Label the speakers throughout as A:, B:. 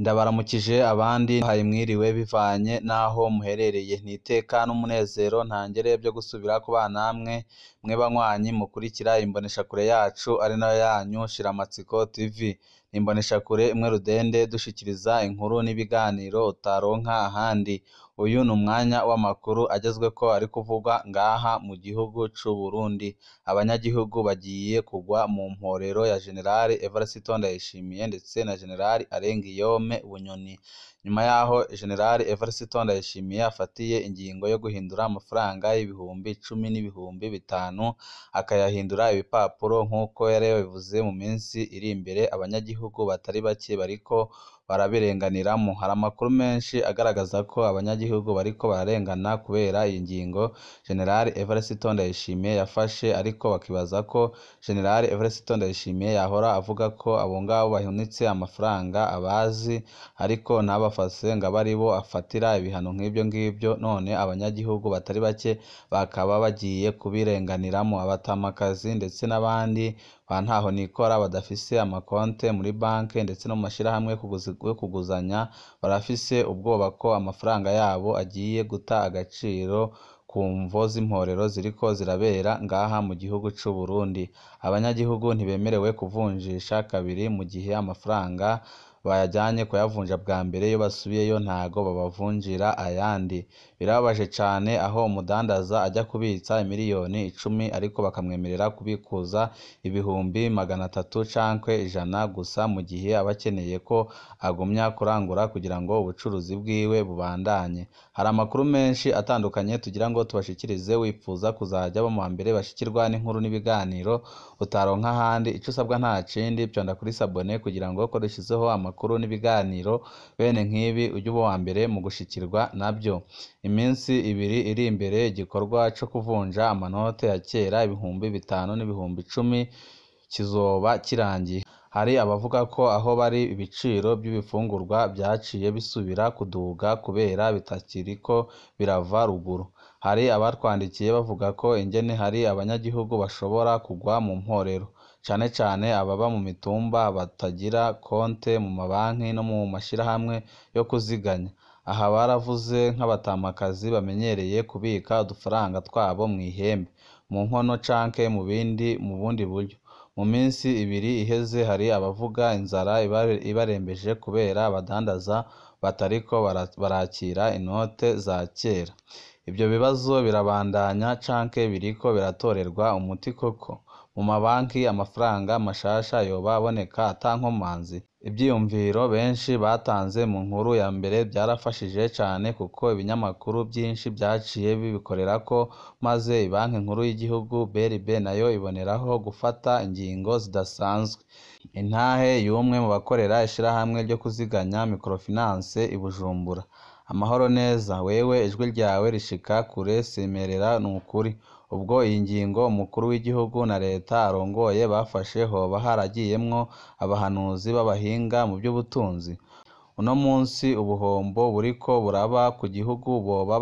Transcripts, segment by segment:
A: Ndabaramukije abandi haye mwiriwe bivanye n'aho muherereye. Ni iteka n'umunezero ntangere byo gusubira kubana namwe, mwe banywanyi mukurikira imboneshakure yacu ari nayo yanyu Shiramatsiko TV. Ni imboneshakure imwe rudende dushikiriza inkuru n'ibiganiro utaronka ahandi. Uyu ni umwanya w'amakuru agezweko ari kuvugwa ngaha mu gihugu c'u Burundi. Abanyagihugu bagiye kugwa mu mporero ya General Evariste Ndayishimiye ndetse na General Arengiyome Bunyoni. Nyuma yaho General Evariste Ndayishimiye afatiye ingingo yo guhindura amafaranga 10,000 n'ibihumbi 5 akayahindura ibipapuro nk'uko yari yabivuze mu minsi iri imbere, abanyagihugu batari bake bariko barabirenganiramo. Hari amakuru menshi agaragaza ko abanyagihugu bariko bararengana kubera iyi ngingo General Evariste Ndayishimiye yafashe, ariko bakibaza ko General Evariste Ndayishimiye yahora avuga ko abo ngabo bahunitse amafaranga abazi, ariko ntabafase ngo abe aribo afatira ibihano nk'ibyo ngibyo. None abanyagihugu batari bake bakaba bagiye kubirenganiramo. Abatamakazi ndetse n'abandi ba ntahonikora badafise amakonte muri banke ndetse no mu mashirahamwe yo kuguzanya barafise ubwoba ko amafaranga yabo agiye guta agaciro ku mvo z'imporero ziriko zirabera ngaha mu gihugu c'u Burundi. Abanyagihugu ntibemerewe kuvunjisha kabiri mu gihe amafaranga bayajanye kuyavunja bwa mbere, iyo basubiyeyo ntago babavunjira ayandi. Birababaje cane aho umudandaza ajya kubitsa 10,000,000 ariko bakamwemerera kubikuza 300,000 canke 100 gusa, mu gihe aba akeneye ko agumya kurangura kugira ngo ubucuruzi bwiwe bubandanye. Hari amakuru menshi atandukanye tugira ngo tubashikirize, wipfuza kuzaja aba mu bambere bashikirwa n'inkuru n'ibiganiro utaronka ahandi. Ico usabwa nta kindi, vyonda kuri sabone kugira ngo ko dushizeho amakuru n'ibiganiro bene nk'ibi ujye uba uwa mbere mu gushikirwa nabyo. Iminsi ibiri iri imbere igikorwa co kuvunja amanote ya kera 5,000 n'ibihumbi 10 kizoba kirangiye. Hari abavuga ko aho bari ibiciro by'ibifungurwa vyaciye bisubira kuduga kubera bitakiriko birava ruguru. Hari abatwandikiye bavuga ko ingene hari abanyagihugu bashobora kugwa mu mporero, cane cane ababa mu mitumba batagira konte mu mabanki no mu mashirahamwe yo kuziganya. Aha baravuze nk'abatamakazi bamenyereye kubika udufaranga twabo mw'ihembe, mu nkono canke mu bundi buryo. Mu minsi ibiri iheze hari abavuga inzara ibarembeje kubera abadandaza batariko barakira inote za kera. Ivyo bibazo birabandanya canke biriko biratorerwa umuti koko? Mu mabanki amafaranga mashasha yoba aboneka ata nkomanzi? Ivyiyumviro benshi batanze mu nkuru ya mbere vyarafashije cane kuko ibinyamakuru vyinshi vyaciye bibikorerako, maze Ibanki Nkuru y'igihugu BRB nayo iboneraho gufata ingingo zidasanzwe. Intahe y'umwe mu bakorera ishirahamwe ryo kuziganya microfinance i Bujumbura. Amahoro neza, wewe ijwi ryawe rishika kure semerera nukuri. Ubwo iyi ngingo umukuru w'igihugu na leta arongoye bafashe hoba haragiyemwo abahanuzi b'abahinga mu vy'ubutunzi? Uno munsi ubuhombo buriko buraba ku gihugu boba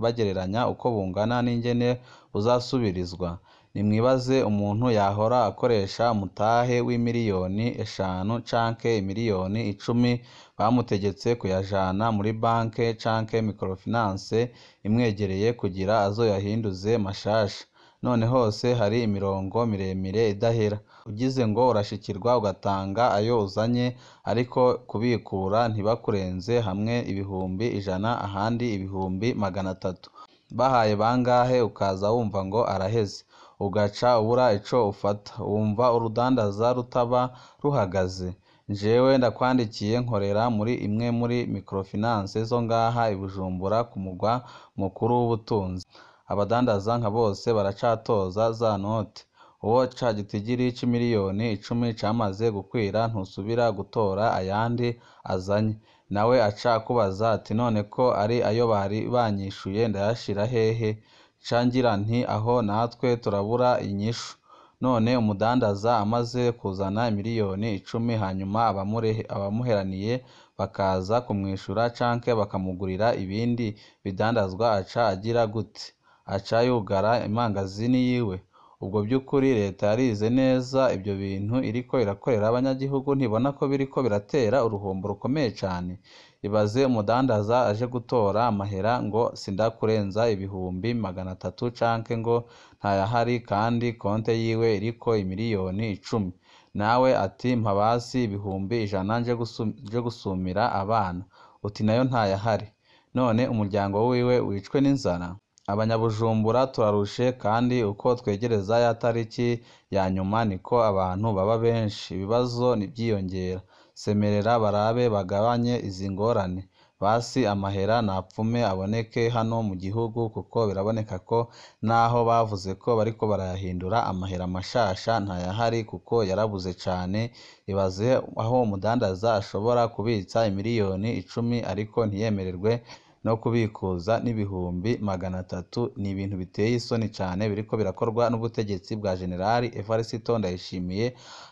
A: bagereranya uko bungana n'ingene buzasubirizwa? Nimwibaze umuntu yahora akoresha umutahe w'5,000,000 canke 10,000,000 bamutegetse kuyajana muri banke canke microfinance imwegereye kugira azoyahinduze mashasha. None hose hari imirongo miremire idahera. Ugize ngo urashikirwa ugatanga ayo uzanye, ariko kubikura ntibakurenze hamwe 100,000 ahandi 300,000. Bahaye bangahe ukaza wumva ngo araheze, ugaca ubura ico ufata, wumva urudandaza rutaba ruhagaze. Jewe ndakwandikiye nkorera muri imwe muri microfinance zo ngaha i Bujumbura ku mugwa mukuru w'ubutunzi. Abadandaza nka bose baracatoza za note. Uwo ca gitigiri c'10,000,000 camaze gukwira ntusubira gutora ayandi azanye. Nawe aca akubaza ati none ko ari ayo bari banyishuye ndayashira hehe? Nca ngira nti aho natwe turabura inyishu. None umudandaza amaze kuzana 10,000,000 hanyuma abamuheraniye bakaza kumwishura canke bakamugurira ibindi bidandazwa aca agira gute? Aca yugara imangazini yiwe? Ubwo by'ukuri leta yarize neza ibyo bintu iriko irakorera abanyagihugu, ntibona ko biriko biratera uruhombo rukomeye cane. Ibaze umudandaza aje gutora amahera ngo sindakurenza 300,000 canke ngo ntayahari kandi konte yiwe iriko 10,000,000. Nawe ati mpa basi 100,000 nje gusumira abana, uti nayo ntayahari. None umuryango wiwe wicwe n'inzara? Abanyabujumbura turarushe kandi uko twegereza ya tariki ya nyuma niko abantu baba benshi, ibibazo vyiyongera. Semerera barabe bagabanye izi ngorane, basi amahera napfume aboneke hano mu gihugu kuko biraboneka ko naho bavuze ko bariko barayahindura amahera mashasha ntayahari kuko yarabuze cane. Ibaze aho umudandaza ashobora kubitsa 10,000,000 ariko ntiyemererwe no kubikuza n'300,000. Ni ibintu biteye isoni cane biriko birakorwa n'ubutegetsi bwa Generali Evariste Ndayishimiye,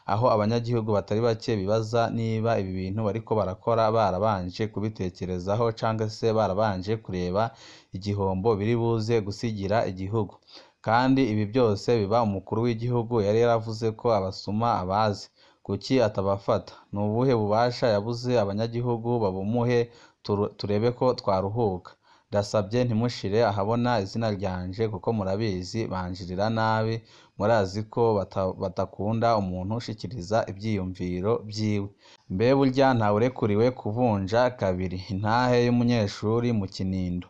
A: aho abanyagihugu batari bake bibaza niba ibi bintu bariko barakora barabanje kubitekerezaho canke se barabanje kureba igihombo biri buze gusigira igihugu. Kandi ibi byose biba umukuru w'igihugu yari yaravuze ko abasuma abazi, kuki atabafata? Ni ubuhe bubasha yabuze abanyagihugu babumuhe turebe ko twaruhuka? Ndasabye ntimushire ahabona izina ryanje kuko murabizi banjirira nabi, murazi ko batakunda umuntu ushikiriza ivyiyumviro vyiwe. Mbe burya ntawurekuriwe kuvunja kabiri? Intahe y'umunyeshuri mu Kinindo.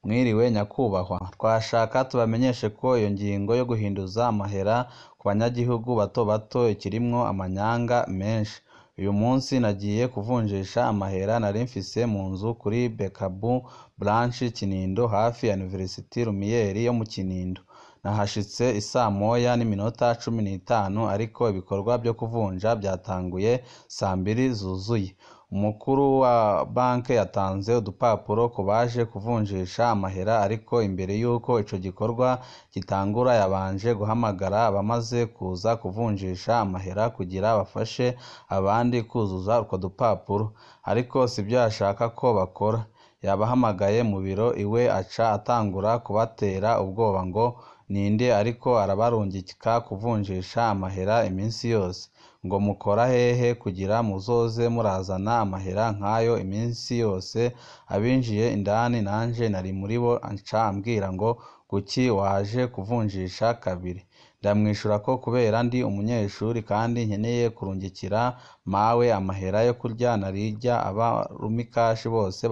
A: Mwiriwe nyakubahwa, twashaka tubamenyeshe ko iyo ngingo yo guhinduza amahera ku banyagihugu bato bato ikirimwo amanyanga menshi. Uyu munsi nagiye kuvunjisha amahera nari mfise mu nzu kuri Bekabu Branch Kinindo hafi ya University Lumiere yo mu Kinindo. Nahashitse isaa 1:15 ariko ibikorwa vyo kuvunja vyatanguye saa 2 zuzuye. Umukuru wa banke yatanze udupapuro ku baje kuvunjisha amahera, ariko imbere y'uko ico gikorwa gitangura yabanje guhamagara abamaze kuza kuvunjisha amahera kugira bafashe abandi kuzuza utwo dupapuro, ariko sivyo yashaka ko bakora. Yabahamagaye mu biro iwe aca atangura kubatera ubwoba ngo ninde ariko arabarungika kuvunjisha amahera iminsi yose, ngo mukora hehe kugira muzoze murazana amahera nkayo iminsi yose. Abinjiye indani nanje nari muri bo, aca ambwira ngo kuki waje kuvunjisha kabiri? Ndamwishura ko kubera ndi umunyeshuri kandi nkeneye kurungikira mawe amahera yo kurya, narirya aba Rumikashi bose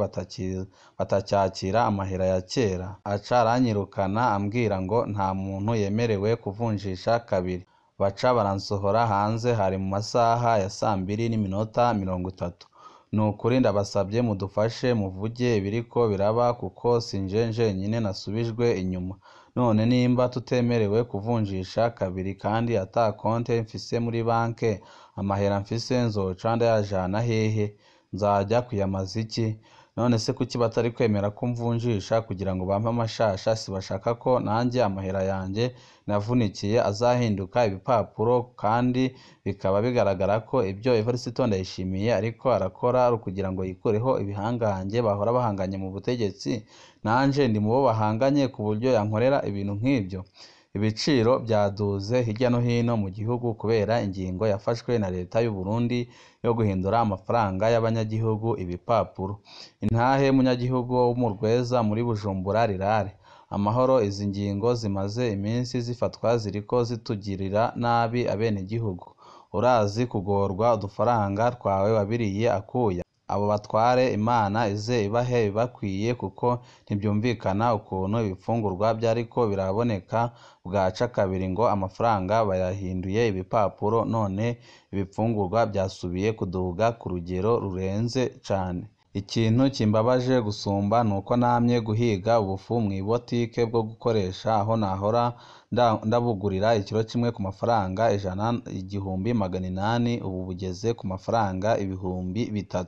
A: batacyakira amahera ya kera. Aca aranyirukana ambwira ngo nta muntu yemerewe kuvunjisha kabiri. Baca baransohora hanze, hari mu masaha ya saa 2:30. Nukuri ndabasabye mudufashe muvuge ibiriko biraba kuko sinje jenyine nasubijwe inyuma. None nimba tutemerewe kuvunjisha kabiri kandi ata konte mfise muri banke, amahera mfise nzoca ndayajana hehe? Nzajya kuyamaza iki? None se kuki batari kwemera ko mvunjisha kugira ngo bampe amashasha? Sibashaka ko nanjye amahera yanjye navunikiye azahinduka ibipapuro, kandi bikaba bigaragara ko ibyo Evariste Ndayishimiye ariko arakora ari ukugira ngo yikureho ibihangange bahora bahanganye mu butegetsi. Nanje ndi mu bo bahanganye ku buryo yankorera ibintu nk'ibyo. Ibiciro byaduze hirya no hino mu gihugu kubera ingingo yafashwe na leta y'u Burundi yo guhindura amafaranga y'abanyagihugu ibipapuro. Intahe y'umunyagihugu wo mu Rweza muri Bujumbura rirare amahoro. Izi ngingo zimaze iminsi zifatwa ziriko zitugirira nabi abenegihugu. Urazi kugorwa udufaranga twawe wabiriye akuya. Abo batware Imana ize ibahe ibibakwiye kuko ntibyumvikana ukuntu ibifungurwa vyariko biraboneka bwaca kabiri ngo amafaranga bayahinduye ibipapuro, none ibifungurwa vyasubiye kuduga ku rugero rurenze cane. Ikintu kimbabaje gusumba nuko namye guhiga ubufu mw'ibotike bwo gukoresha aho nahora ndabugurira ikiro kimwe ku mafaranga 100 1800, ubu bugeze ku mafaranga 3000.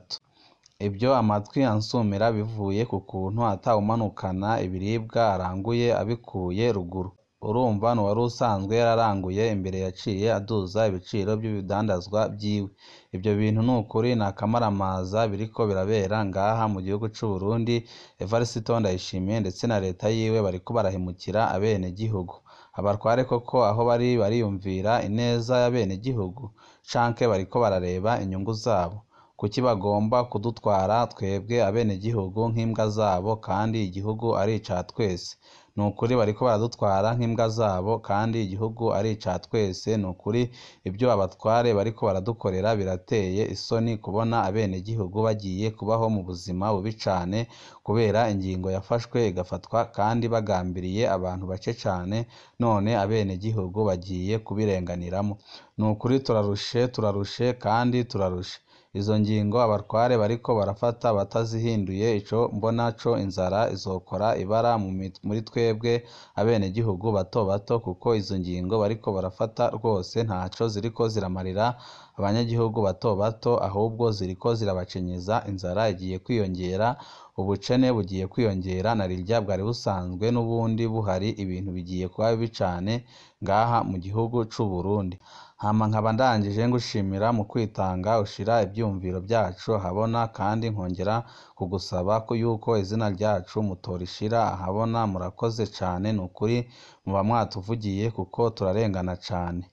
A: Ibyo amatwi ansumira bivuye ku kuntu atawumanukana ibiribwa aranguye abikuye ruguru. Urumva n'uwari usanzwe yararanguye imbere yaciye aduza ibiciro by'ibidandazwa vyiwe. Ibyo bintu nukuri ni akamaramaza biriko birabera ngaha mu gihugu c'u Burundi. Evariste Ndayishimiye ndetse na leta yiwe bariko barahemukira abenegihugu. Abatware koko aho bari bariyumvira ineza y'abenegihugu canke bariko barareba inyungu zabo? Kuki bagomba kudutwara twebwe abenegihugu nk'imbwa zabo kandi igihugu ari ica twese? Nukuri bariko baradutwara nk'imbwa zabo kandi igihugu ari ica twese. Nukuri ibyo abatware bariko baradukorera birateye isoni, kubona abenegihugu bagiye kubaho mu buzima bubi cane kubera ingingo yafashwe igafatwa kandi bagambiriye abantu bake cane, none abenegihugu bagiye kubirenganiramo. Nukuri turarushe, turarushe kandi turarushe. Izo ngingo abatware bariko barafata batazihinduye, ico mbona co inzara izokora ibara muri twebwe abenegihugu bato bato, kuko izo ngingo bariko barafata rwose ntaco ziriko ziramarira abanyagihugu bato bato, ahubwo ziriko zirabacinyiza. Inzara igiye kwiyongera, ubukene bugiye kwiyongera, na rirya bwari busanzwe n'ubundi buhari. Ibintu bigiye kuba bibi cane ngaha mu gihugu c'u Burundi. Hama nkaba ndangije ngushimira mu kwitanga ushira ivyumviro vyacu ahabona, kandi nkongera kugusaba ko yuko izina ryacu mutorishira ahabona. Murakoze cane, nukuri muba mwatuvugiye kuko turarengana cane.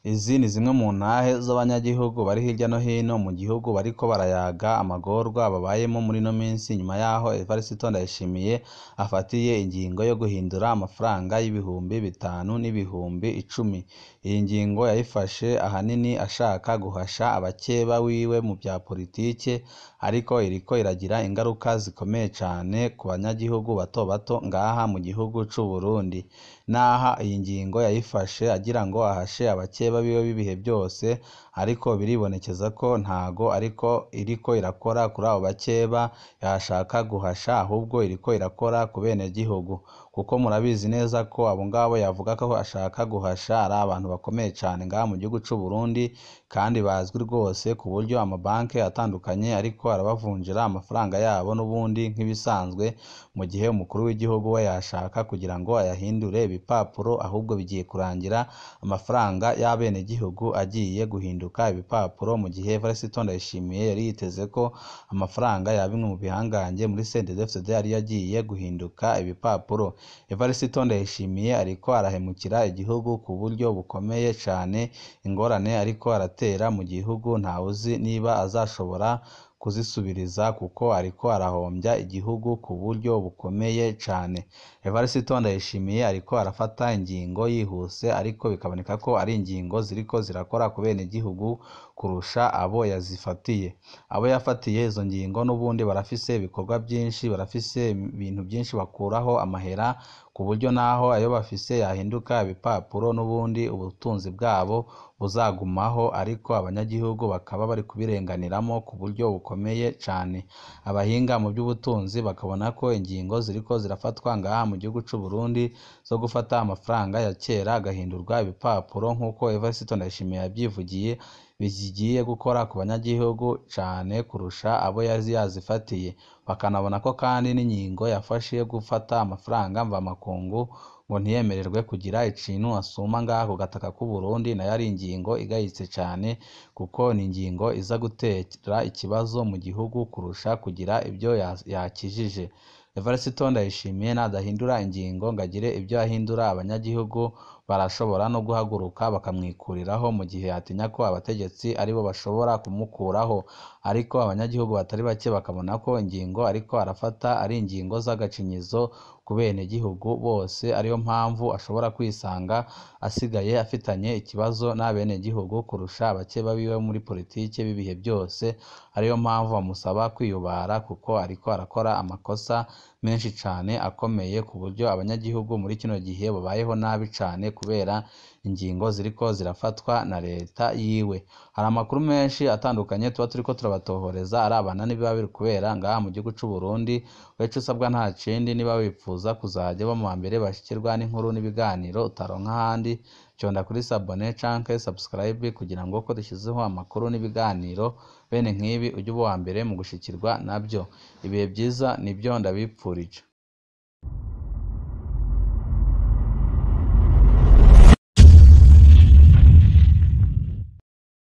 A: Izi ni zimwe mu ntahe z'abanyagihugu bari hirya no hino mu gihugu bariko barayaga amagorwa babayemo muri ino minsi, nyuma yaho Evariste Ndayishimiye afatiye ingingo yo guhindura amafaranga y'5,000 n'10,000. Iyi ngingo yayifashe ahanini ashaka guhasha abakeba wiwe mu vya politike, ariko iriko iragira ingaruka zikomeye cane ku banyagihugu bato bato ngaha mu gihugu c'u Burundi. Naha iyi ngingo yayifashe agira ngo ahashe abakeba biwe b'ibihe byose, ariko biribonekeza ko ntago ariko iriko irakora kuri abo bakeba yashaka guhasha, ahubwo iriko irakora ku benegihugu, kuko murabizi neza ko abo ngabo yavuga ko ashaka guhasha ari abantu bakomeye cane ngaha mu gihugu c'u Burundi, kandi bazwi rwose ku buryo amabanki atandukanye ariko arabavunjira amafaranga yabo n'ubundi nk'ibisanzwe, mu gihe umukuru w'igihugu we yashaka kugira ngo ayahindure ibipapuro, ahubwo bigiye kurangira amafaranga y'abenegihugu agiye guhinduka ibipapuro, mu gihe Evariste Ndayishimiye yari yiteze ko amafaranga ya bimwe mu bihangange muri CNDD-FDD yari yagiye guhinduka ibipapuro. Evariste Ndayishimiye ariko arahemukira igihugu ku buryo bukomeye cane. Ingorane ariko aratera mu gihugu ntawuzi niba azashobora kuzisubiriza, kuko ariko arahombya igihugu ku buryo bukomeye cane. Evariste Ndayishimiye ariko arafata ingingo yihuse, ariko bikaboneka ko ari ingingo ziriko zirakora ku benegihugu kurusha abo yazifatiye. Abo yafatiye izo ngingo n'ubundi barafise ibikorwa byinshi, barafise ibintu byinshi bakuraho amahera, ku buryo naho ayo bafise yahinduka ibipapuro n'ubundi ubutunzi bwabo buzagumaho, ariko abanyagihugu bakaba bari kubirenganiramo ku buryo bukomeye cane. Abahinga mu by'ubutunzi bakabona ko ingingo ziriko zirafatwa ngaha mu gihugu c'u Burundi zo gufata amafaranga ya kera agahindurwa ibipapuro nk'uko Evariste Ndayishimiye yabyivugiye, bigiye gukora ku banyagihugu cane kurusha abo yari yazifatiye. Bakanabona ko kandi n'ingingo yafashe yo gufata amafaranga mvamakungu ngo ntiyemererwe kugira ikintu asuma ngaha ku gataka k'u Burundi, nayo ari ingingo igayitse cane, kuko ni ingingo iza gutera ikibazo mu gihugu kurusha kugira ibyo yakijije. Evariste Ndayishimiye nadahindura ingingo ngo agire ibyo ahindura, abanyagihugu barashobora no guhaguruka bakamwikuriraho, mu gihe atinya ko abategetsi aribo bashobora kumukuraho. Ariko abanyagihugu batari bake bakabona ko ingingo ariko arafata ari ingingo z'agacinyizo ku benegihugu bose, ariyo mpamvu ashobora kwisanga asigaye afitanye ikibazo n'abenegihugu kurusha abakeba biwe muri politike b'ibihe byose. Ariyo mpamvu bamusaba kwiyubara, kuko ariko arakora amakosa menshi cane akomeye, ku buryo abanyagihugu muri kino gihe babayeho nabi cane kubera ingingo ziriko zirafatwa na leta yiwe. Hari amakuru menshi atandukanye tuba turiko turabatohoreza arabana n'ibiba biri kubera ngaha mu gihugu c'u Burundi. Weco usabwa nta kindi, niba wipfuza kuzajya uba mu bambere bashikirwa n'inkuru n'ibiganiro utaronka ahandi, fyonda kuri sabone canke subscribe kugira ngo ko dushyizeho amakuru n'ibiganiro bene nk'ibi ujye uba uwa mbere mu gushikirwa nabyo. Ibihe byiza nibyo ndabipfurije.